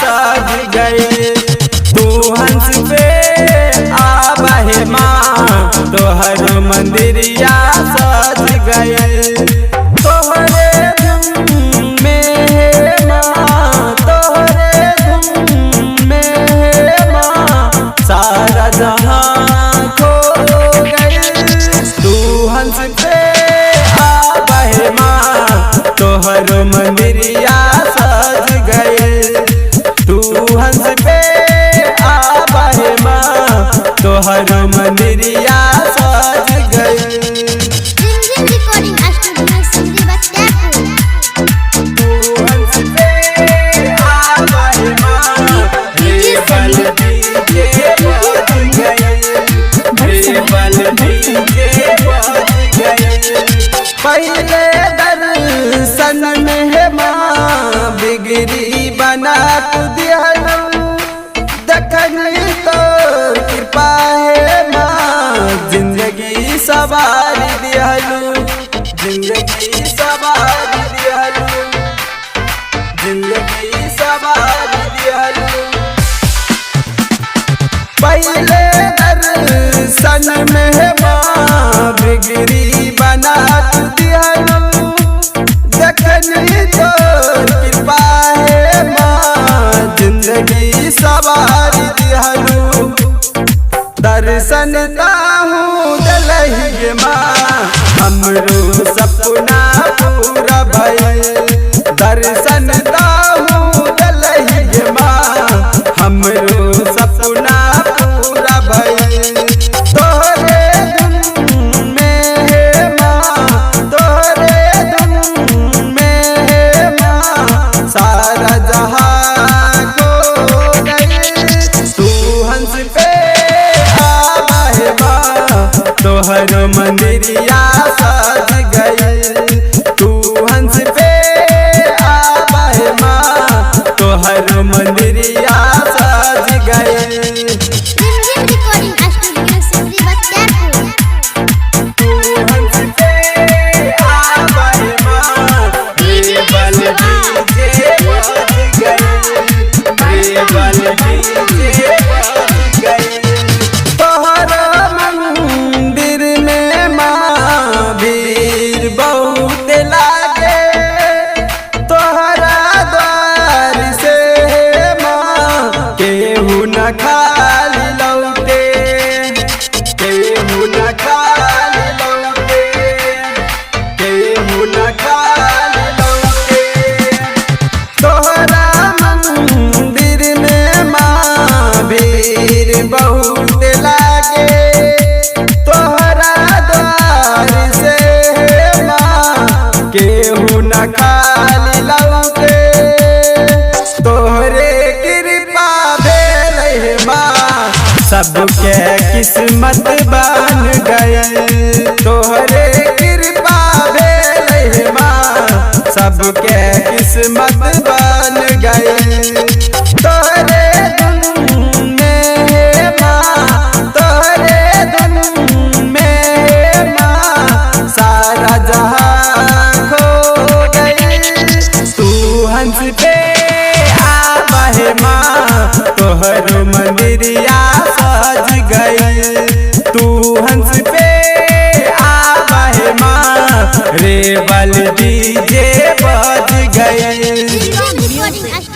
सज गई। तू हंस पे आबे माँ तोहर मंदिरिया सज गई। तोहरे धुन में माँ, तोहरे धुन में माँ सारा जहाँ खो गई। तू हंस पे आबे माँ तोहर मंदिरिया सज गई। तू हंस पे आबे माँ तोहर मंदिरिया सज गई। Recording studio Simri Bakhtiyarpur. तू हंस पे आबे माँ रे बल डीजे बज गई, रे बल डीजे बज गई। पहले दर्शन में माँ बिगड़ी बना तू दिहलू, दखनी तो कृपा है माँ जिंदगी सवारी दिहलू, जिंदगी सवारी दिहलू, जिंदगी सवारी दिहलू। पहले दर्शन में माँ बिगड़ी बना तू दिहलू, दखनी तो कृपा है माँ जिंदगी सवारी दिहलू। दर्शन ताहू दिलही माँ हमरो सपना पूरा भइल। दर्शन ताहू दिलही माँ हमरो सपना पूरा भइल। तोहरे धुन में माँ, तोहरे धुन में माँ सारा जहाँ खो गई। तू हंस पे आबे माँ तोहर मंदिरिया सज गई। तू हंस पे आबे माँ तोहर मंदिरिया सज गई। Recording studio Simri Bakhtiyarpur. तू हंस पे आबे माँ रे बल डीजे बज गई, रे बल डीजे बज गई। तोहर मंदिर में माँ भीड़ बहुत लागे, तोहरा द्वार से माँ केहू न खाली लौटे, केहू न खाली लौटे, केहू न खाली लौटे। तोहरा मंदिर में माँ भीड़ बहुत लागे, तोहरा द्वार से माँ केहू न खाली लौटे। तोहरे कृपा भेल माँ सबके किस्मत बन गई। तोहरे कृपा भेल माँ सबके किस्मत बन गई। तोहरे धुन में माँ, तोहरे धुन में माँ सारा जहाँ खो गई। तू हंस पे आबे माँ तोहर मंदिरिया सज गई। तू हंस पे आबे माँ रे बल डीजे बज गई। रिकॉर्डिंग